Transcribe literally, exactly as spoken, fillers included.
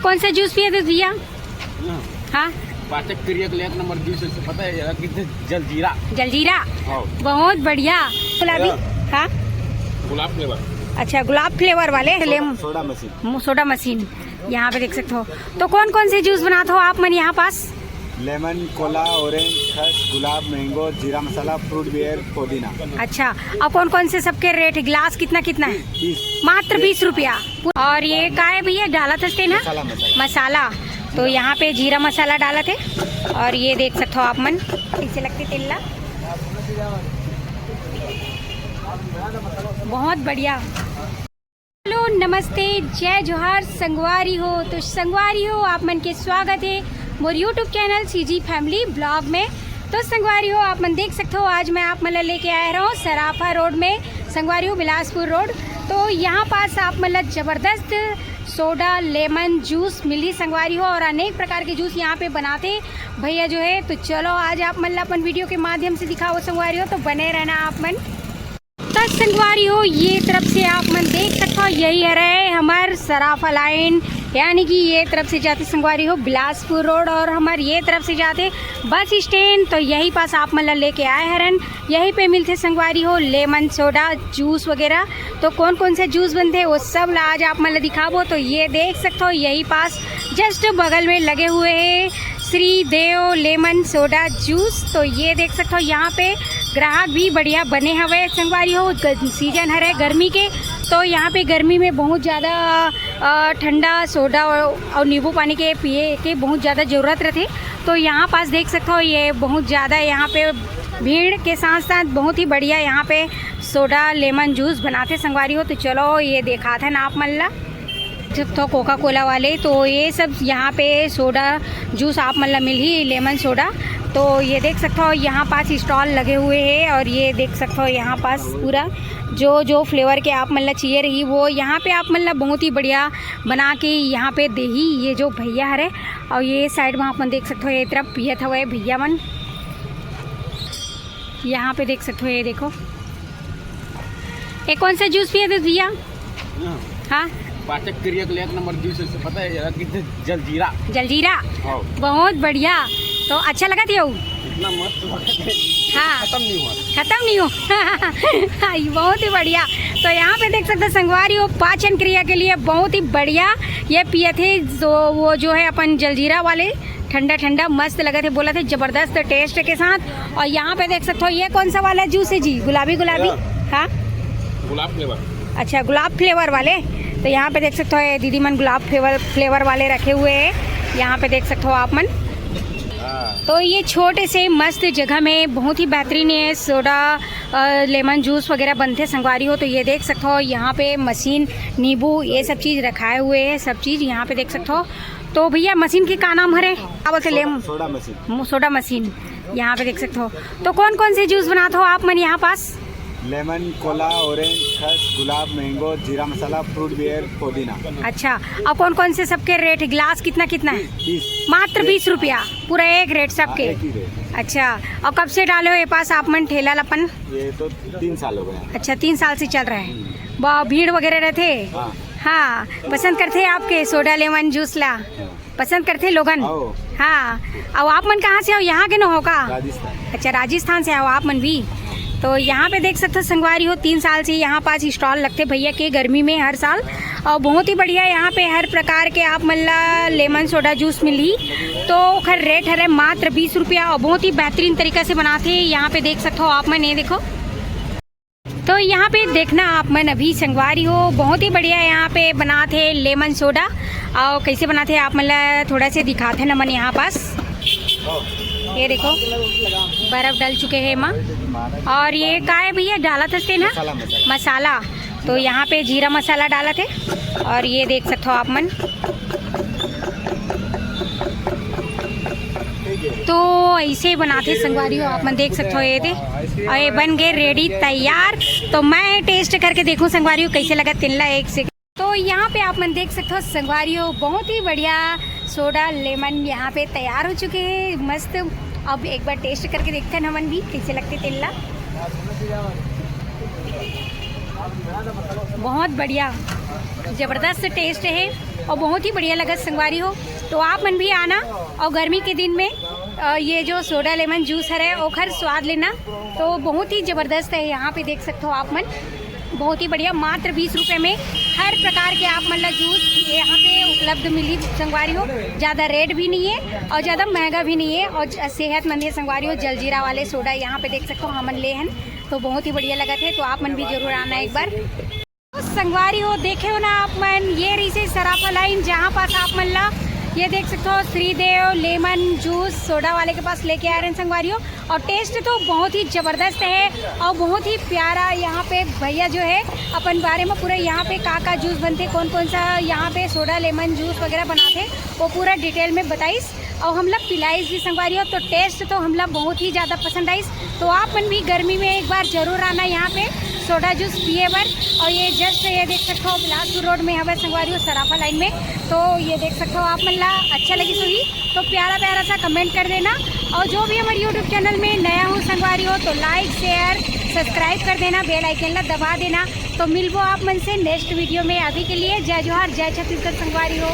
कौन सा जूस पिए थे भैया? हाँ। हाँ। पाचक क्रिया के लिए एक नंबर जूस है, पता है यार, कि जलजीरा। जलजीरा। हाँ। बहुत बढ़िया। गुलाबी। हाँ। हाँ। गुलाब फ्लेवर। अच्छा, गुलाब फ्लेवर वाले सोडा, लेम- सोडा मशीन। मु- सोडा मशीन। यहाँ पे देख सकते हो। तो कौन कौन से जूस बनाते हो आप मन यहाँ पास? लेमन, कोला, ऑरेंज, खस, गुलाब, मैंगो, जीरा मसाला, फ्रूट बियर, पुदीना। अच्छा, और कौन कौन से सबके रेट है? गिलास कितना कितना है? बीस। मात्र बीस रुपया। और ये का है भैया, डाला थस्ते ना? मसाला, मसाला। मसाला। तो यहाँ पे जीरा मसाला डाला थे। और ये देख सकते हो आप मन, कैसे लगते तेल ला। बहुत बढ़िया। हेलो, नमस्ते, जय जोहार संगवारी हो। तो संगवारी हो, आप मन के स्वागत है मोर YouTube channel CG family blog में। तो संगवारी हो, आप मन देख सकते हो, आज मैं आप मन ला लेके आया रहा हूँ सराफा रोड में, संगवारी हो, बिलासपुर रोड। तो यहाँ पास आप मन ला जबरदस्त सोडा, लेमन जूस मिली संगवारी हो, और अनेक प्रकार के जूस यहाँ पे बनाते भैया जो है। तो चलो, आज आप मन ला अपन वीडियो के माध्यम से दिखाओ संगवारी हो, तो बने रहना आप मन। तो संगवारी हो, ये तरफ से आप मन देख सकते हो, यही हरे हमर सराफा लाइन, यानी कि ये तरफ से जाते संगवारी हो बिलासपुर रोड, और हमर ये तरफ से जाते बस स्टैंड। तो यही पास आप मन ला लेके आए हरन, यही पे मिलते संगवारी हो लेमन सोडा, जूस वगैरह। तो कौन कौन से जूस बनते, वो सब ला आज आप मन ला दिखाबो। तो ये देख सकते हो, यही पास जस्ट बगल में लगे हुए है श्री देव लेमन सोडा जूस। तो ये देख सकते हो, यहाँ पे ग्राहक भी बढ़िया बने हवे संगवारी हो। ग-, सीजन हरे गर्मी के, तो यहाँ पे गर्मी में बहुत ज़्यादा, अ, ठंडा सोडा और, और नींबू पानी के पिए के बहुत ज़्यादा ज़रूरत रहते। तो यहाँ पास देख सकते हो, ये बहुत ज़्यादा यहाँ पे भीड़ के साथ साथ बहुत ही बढ़िया यहाँ पे सोडा लेमन जूस बनाते संगवारी हो। तो चलो, ये दिखाते हैं ना आप मन ला। तो कोका कोला वाले, तो ये सब यहाँ पे सोडा जूस आप मन ला मिलही, लेमन सोडा। तो ये देख सकते हो, यहाँ पास स्टॉल लगे हुए हैं, और ये देख सकते हो, यहाँ पास पूरा जो जो फ्लेवर के आप मन ला चाहिए रही, वो यहाँ पे आप मन ला बहुत ही बढ़िया बना के यहाँ पे देही ये जो भैया हरे। और ये साइड में आप मन देख सकते हो, ये तरफ पियत हवे भैया मन। यहाँ पे देख सकते हो, ये देखो, ये कौन सा जूस पिए थे भैया? हाँ। हाँ। पाचक क्रिया के लिए एक नंबर जूस है, पता है यार, कि जलजीरा। जलजीरा। हाँ। बहुत बढ़िया। तो अच्छा लगा था वो? इतना मस्त लगा था। हाँ। खत्म नहीं हुआ। खत्म नहीं हुआ। हाँ, ये बहुत ही बढ़िया। तो यहाँ पे देख सकते हैं संगवारी हो, पाचन क्रिया के लिए बहुत ही बढ़िया ये पिए थे। तो वो जो है अपन जलजीरा वाले, ठंडा ठंडा मस्त लगत हे, बोलत हे जबरदस्त टेस्ट के साथ। और यहाँ पे देख सकते हो, ये कौन सा वाला जूस है जी, गुलाबी गुलाबी? हाँ। हाँ, गुलाब फ्लेवर। अच्छा, गुलाब फ्लेवर वाले। तो यहाँ पे देख सकते हो, ये दीदी मन गुलाब फ्लेवर, फ्लेवर वाले रखे हुए हैं। यहाँ पे देख सकते हो आप मन। हाँ। तो ये छोटे से मस्त जगह में बहुत ही बेहतरीन ये सोडा, अ, लेमन जूस वगैरह बनते संगवारी हो। तो ये देख सकते हो, यहाँ पे मशीन, नींबू, ये सब चीज़ रखाए हुए हैं, सब चीज़ यहाँ पे देख सकते हो। तो भैया, मशीन के का नाम हरे? का बोलते, लेम- सोडा मशीन। मो-, सोडा मशीन। यहाँ पे देख सकते हो। तो कौन कौन से जूस बनाते हो आप मन यहाँ पास? लेमन, कोला, ऑरेंज, खस, गुलाब, मैंगो, जीरा मसाला, फ्रूट बियर, पुदीना। अच्छा, और कौन कौन से सबके रेट है? गिलास कितना कितना है? बीस। मात्र एक। बीस रुपया, पूरा एक रेट सबके। हाँ, एक ही रेट। अच्छा, और कब से डाले हो ये पास आप मन ठेला अपन? ये तो तीन साल हो गए हैं। अच्छा, तीन साल से चल रहा है। हम्म। बा-, भीड़ वगैरह रहते? हाँ। हाँ, पसंद करते हैं आपके सोडा लेमन जूस ला? हाँ। पसंद करथे लोगन? हाँ। अउ आप मन कहाँ से हो? यहाँ के न हो का? राजस्थान। अच्छा, राजस्थान से हो आप मन भी। तो यहाँ पे देख सकते हो संगवारी हो, तीन साल से यहाँ पास स्टॉल लगते भैया के गर्मी में हर साल, और बहुत ही बढ़िया यहाँ पे हर प्रकार के आप मन ला लेमन सोडा जूस मिली। तो ओखर रेट हरे मात्र बीस रुपया और बहुत ही बेहतरीन तरीका से बनाते हैं। यहाँ पे देख सकते हो आप मन, ये देखो। तो यहाँ पे देखना आप मन अभी संगवारी हो, बहुत ही बढ़िया यहाँ पे बनाते हैं लेमन सोडा। और कैसे बनाते हैं आप मन ला थोड़ा से दिखाते हैं ना मन यहाँ पास। ये देखो, बर्फ डल चुके हैं माँ। और ये का है भैया, डाला थस्ते ना? मसाला, मसाला। मसाला। तो यहाँ पे जीरा मसाला डाला थे। और ये देख सकते हो आप मन, तो ऐसे ही बनाते संगवारी हो, आप मन देख सकते हो। ये दे, और ये बन गए रेडी तैयार। तो मैं टेस्ट करके देखूँ संगवारी हो, कैसे लगा, तिल्ला एक से। तो यहाँ पे आप मन देख सकते हो संगवारी हो, बहुत ही बढ़िया सोडा लेमन यहाँ पे तैयार हो चुके हैं, मस्त। अब एक बार टेस्ट करके देखते हैं हमन भी, कैसे लगते तिल्ला। बहुत बढ़िया, जबरदस्त टेस्ट है। और बहुत ही बढ़िया लगत संगवारी हो। तो आप मन भी आना और गर्मी के दिन में अ, ये जो सोडा लेमन जूस हरे ओखर स्वाद लेना। तो बहुत ही जबरदस्त है, यहाँ पे देख सकते हो आप मन, बहुत ही बढ़िया। मात्र बीस रुपए में हर प्रकार के आप मन ला जूस यहाँ पे उपलब्ध मिली संगवारी हो। ज़्यादा रेट भी नहीं है और ज़्यादा महंगा भी नहीं है और ज- सेहतमंद है संगवारी हो। जलजीरा वाले सोडा यहाँ पे देख सकते हो हमन ले हन, तो बहुत ही बढ़िया लगत है। तो आप मन भी जरूर आना एक बार। संगवारी हो, देखे हो ना आप मन, ये रहिसे सराफा लाइन, जहाँ पास आप मन ला ये देख सकते हो श्रीदेव लेमन जूस सोडा वाले के पास लेके आ रहे हैं संगवारी हो। और टेस्ट तो बहुत ही जबरदस्त है और बहुत ही प्यारा। यहाँ पे भैया जो है अपन बारे में पूरा यहाँ पे का का जूस बनते, कौन कौन सा यहाँ पे सोडा लेमन जूस वगैरह बनाते, वो पूरा डिटेल में बताइस और हमला पिलाइस भी संगवारी हो। तो टेस्ट तो हमला बहुत ही ज़्यादा पसंद आइस। तो आप मन भी गर्मी में एक बार जरूर आना यहाँ पे सोडा जूस पिए बर। और ये जस्ट ये देख सकते हो बिलासपुर रोड में हवे संगवारी हो, सराफा लाइन में। तो ये देख सकते हो आप मन ला अच्छा लगी सही तो प्यारा प्यारा सा कमेंट कर देना। और जो भी हमारे यूट्यूब चैनल में नया हो संगवारी हो तो लाइक शेयर सब्सक्राइब कर देना, बेल आइकन ला दबा देना। तो मिलबो आप मन से नेक्स्ट वीडियो में। अभी के लिए जय जोहार, जय छत्तीसगढ़ संगवारी हो।